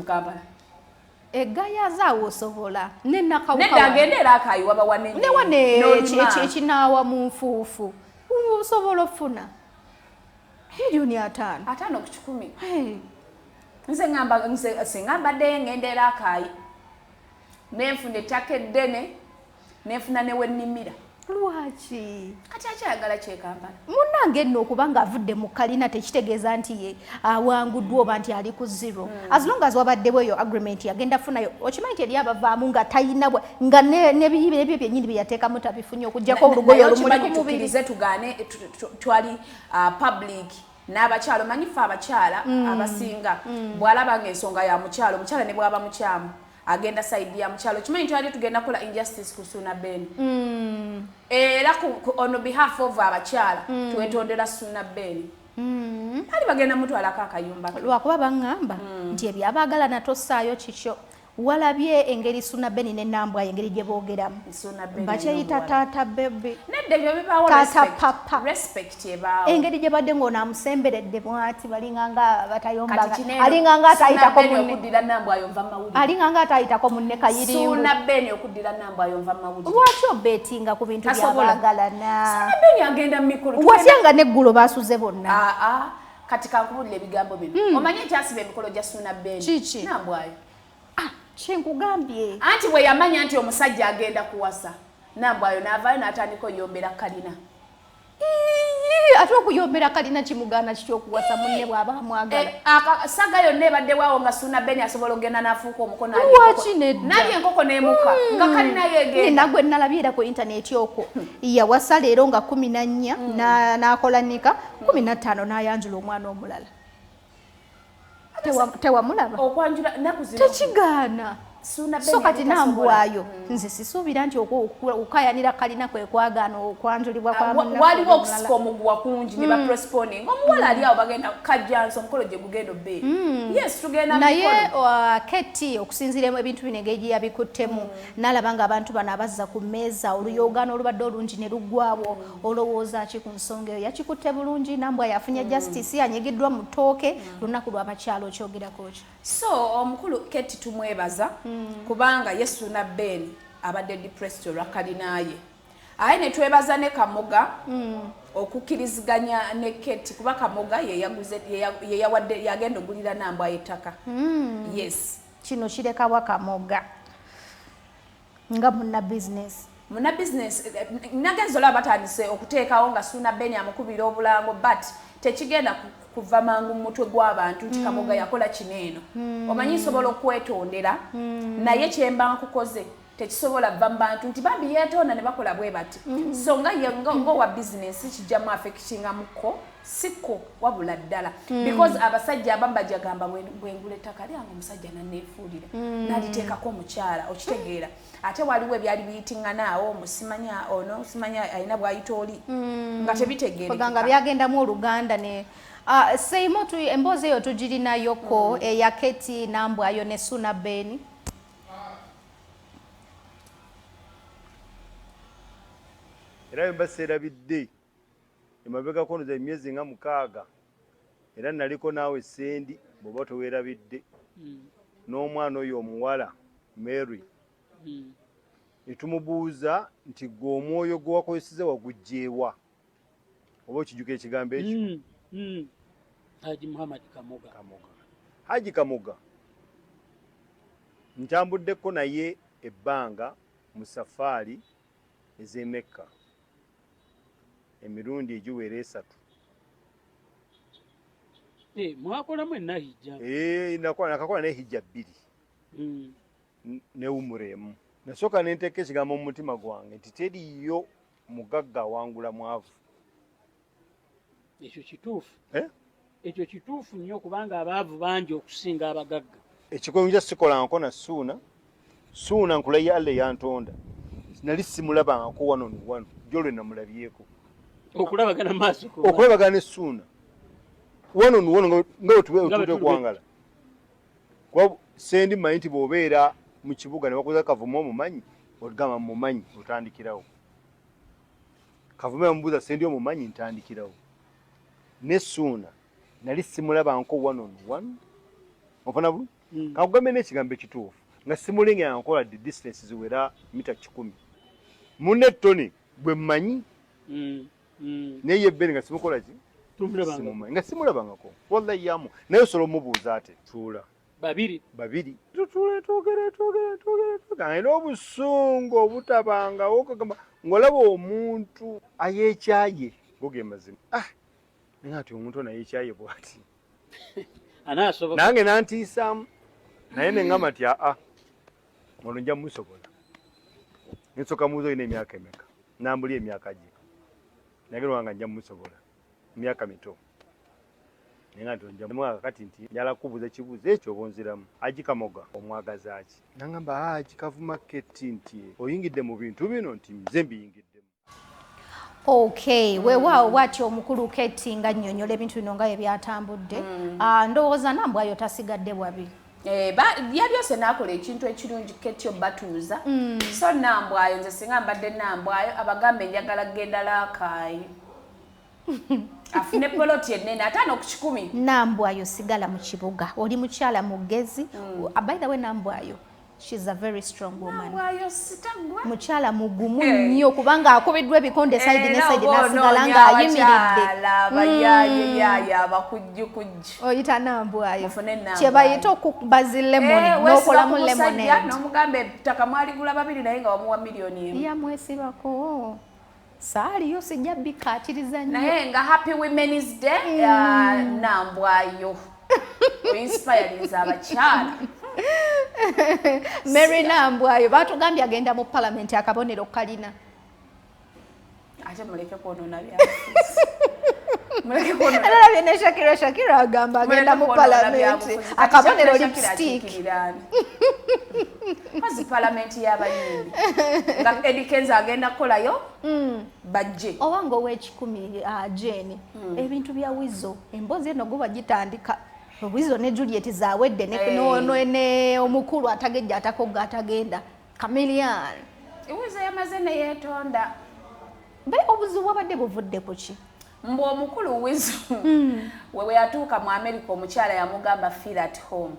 Kampala. Egayaza awo osobola nenakawuka. Agenda era akayiwa bawanene. Ne wane ekinaawa mu nfuufu osobola ofuna 5,000,000. 50 ku 100. Nze ngamba, nze singa mbaddeyo ngenda era akaayi nenfuna ettaka eddene, nenfuna newennimira. Lwaki? Kati akyayagala kyekampala. Munnange nno, okuba nga avudde mu kalina tekitegeeza nti ye awanguddwa oba nti ali ku zero. As long as wabaddewo eyo agreement, yagenda funayo. Okimanyi nti eri abavaamu nga talina nga nebyo byennyini bye yateekamu tabifunye, okugjako olugoye olumuli ku mubiri. Tugaane twali public n'abakyala, omanyi ffe abakyala abasinga bw'alaba nga ensonga ya mukyalo, omukyala ne bw'aba mukyamu agenda side ya mukyalo. Kimanyi twali tugenda kukola injustice ku Suuna Ben. Era on behalf of abakyala twetondera Suuna Ben. Ali bagenda mutwalako akayumba. Lwakuba baŋŋamba nti ebyabaagala natossaayo kikyo. Walabye engeri Suna Beni ne Nambwayo engeri gye boogeramu, bakyeyita taata baby. Taata papa. Engeri gye badde ng'ono amusemberedde bwati, balinganga batayombaga, alinganga atayitako munne, alinganga atayitako munne kayiringu. Lwaki obeetinga ku bintu byabaagalana? Watya nga neggulo basuze bonna? Ah, ah. Kati kankubulira ebigambo bino. Omanyi ekyasiba emikolo gya Suna Beni? Nambwayo. Kyenkugambye. Anti bwe yamanya nti omusajja agenda kuwasa, Nambwayo n'avaayo n'atandika oyombera kalina. Ate okuyombera kalina kimugaana kitya okuwasa munne bw'aba amwagala? Eh, saga yonna ebaddewawo nga Suna Beni asobola okugenda n'afuuka omukono. Lwaki nedda? Nalya enkoko n'emuka nga kalina yegenda. Nina gwe nalabye era ku intaneti okwo, yawasa leero nga 14, n'akola nika 15 n'ayanjula omwana omulala. Tewamulaba? Okwanjula nnaku zino. Tekigaana. So kati Nambwayo, nze sisuubira nti okukayanira kalina kwe kwagaana okwanjulibwa kwa munnaffe. Waliwo okusika omuguwa kungi ne bapressponing omuwala ali awo, bagenda kajjansa omukolo gye gugenda obbeera. Yes, tugenda. Naye Keti, okusinziira ebintu bino engeri gye yabikuttemu, n'alaba nga abantu bano abazza ku mmeeza oluyogaano olubadde olungi ne luggwawo, olowooza ki ku nsonga eyo? Yakikutte bulungi? Nambwayo afunye justice, anyigiddwa mu ttooke. Lunaku lw'abakyala, okyogerako ki? So omukulu Keti tumwebaza kubanga ye Suna Ben abadde depressed olwa kalinaye, aye ne twebaza ne Kamoga okukkiriziganya ne Keti, kuba Kamoga yeyawadde, yagenda ogulira Nambwayo ettaka. Yes. Kino kirekawa Kamoga nga munna bizinesi? Muna business nagenza olaba batandise okuteekawo nga Suna Ben amukubira obulango, but tekigenda kuva mangu mu mutwe gw'abantu nti Kamoga yakola kino eno. Omanyi nsobola okwetondera, naye kyemba nkukoze tekisobola va mu bantu nti bambi yeetonda ne bakola bwe bati. So nga ye ng'owa bizinesi kijjamu affectingamuko, sikko wabula ddala, because abasajja abamu bajagamba, "Bwengula ettaka lyange, omusajja naneefuulira naliteekako omukyala." Okitegeera? Ate waliwo ebyali biyitingana musimanya ono simanya alina bwayita oli nga tebitegeerekeka. Nga byagendamu oluganda ne Seimo tu, emboozi eyo tugirinayoko eya Keti Nambwayo ne Suna Beni. Era bwe mba seerabidde, emabegako ndoza emyezi nga 6, era naliko naawe Sendi, bw'oba toweerabidde, n'omwana oyo omuwala Mary, ne tumubuuza nti gwe omwoyo gwe wakozeseza waguggyeewa? Oba okijjuka ekigambo ekyo? Haji Muhammad Kamoga. Kamoga, Haji Kamoga, ntambuddeko naye ebbanga mu safaari ez'emekka emirundi egiwera 3. Eh, mwakolamu enahijja? Eh, nakakola nehijja 2 newumura emu. Nasooka nenteeka ekigambo mu mutima gwange nti teriyo mugagga awangula mwavu. Ekyo kituufu. Eh? Ekyo kituufu nnyo, kubanga abaavu bangi okusinga abagagga. Ekikwewunya, sikolangako na Suuna. Suuna nkulaye Allah eyantonda, nali simulabangako wano ni wano jjo lwe namulabyeko. Okulabagana maaso ku okulabagana ne Suuna wano ni wano nga Nga wetute okwangala, kuba Sendi mmanyi nti bw'obeera mu kibuga ne bakuza Kavumu omumanyi, ogamba mumanyi, otandikirawo. Kavumu yamubuuza, "Sendi omumanyi?" Ntandikirawo. Ne Suuna nali simulabanko wano ni wano, ofuna bulungi. Kakugambe n'ekigambo ekituufu, nga simulengera nga nkola the distance ziwera mita 100. Munne Tony gwe mmanyi, naye ye Beni nga simukola ki? Tumulabanga. Simumanyi, nga simulabangako. Wallahi yamu naye osobola omubuuza ate tuula. Babiri. Babiri tutuule, twogere, twogere, twogere, twogere. Alina obusungu obutabangawo, kagamba ng'olaba omuntu ayeekyaye, go ge mazima. Ah, naye ati omuntu ono ayeekyaye bw'ati Anaasoboka? Nange nantiisaamu, naye neŋŋamba nti aa, ono nja musobola. Nsooka mubuuza, olina emyaka emeka? Nambuli emyaka gye, nagera nga nja musobola, emyaka mito, naye nga nti nja mwaka kati nti njala kubuuza ekibuuzo ekyo oba onziramu. Haji Kamoga omwagaza ki? Nangamba Haji Kavuma Keti nti oyingidde mu bintu bino, nti nze mbiyingiddemu. Okay, weewaawo bw'atyo omukulu Keti nga nnyonnyola ebintu bino nga bye byatambudde. Ah, ndowooza Nambwayo tasigadde bwabi. Eh, yabyose n'akola ekintu ekirungi Ketyo batuuza. So Nambwayo, nze singa mbadde Nambwayo, abagambe njagala genda Laakaayi afune poloti ennene 50. Nambwayo, sigala mu kibuga, oli mukyala mugezi. By the way, Nambwayo, she's a very strong woman. Nambwayo sitagwa. Mukyala mugumu Eh. nnyo, kubanga akubiddwa ebikonde side ne side, n'asigala ng'ayimiridde. Abayaye yaye abakujjukujju. Oyita Nambwayo. Mufune Nambwayo. Kye bayita okuba zi lemon Eh, n'okolamu weesiba ku musajja lemonade. n'omugamba ettaka mwaligula babiri, naye nga wamuwa 1 million. Yamwesibako, saaliyo, sijja bikkaatiriza nnyo. Naye nga happy Women's Day, Nambwayo oinspirinza abakyala. Mary Nambwayo batugambye agenda mu palamenti, akabonero kalina. Ate muleke kwonoona byabufuzi, muleke kwonoona. Era ne Shakira, Shakira agamba agenda mu Muleke kwonoona palamenti. byabufuzi. Kati Akabonero Shakira lipstick. akiikirira Mazi palamenti y'abayimbi nga Eddie Kenzo agenda kukolayo bajje. Owange ow'ekikumi, Jane, ebintu bya Wizo, emboozi eno gwe bagitandika, Wizo ne Juliet zawedde ne, ne omukulu atagejja, atakogga, atagenda, Chameleone. Wizo yamaze neyeetonda. Be obuzibu bwabadde buvudde ku ki? Mbu omukulu Wizo we yatuuka mu America, omukyala yamugamba, "Feel at home."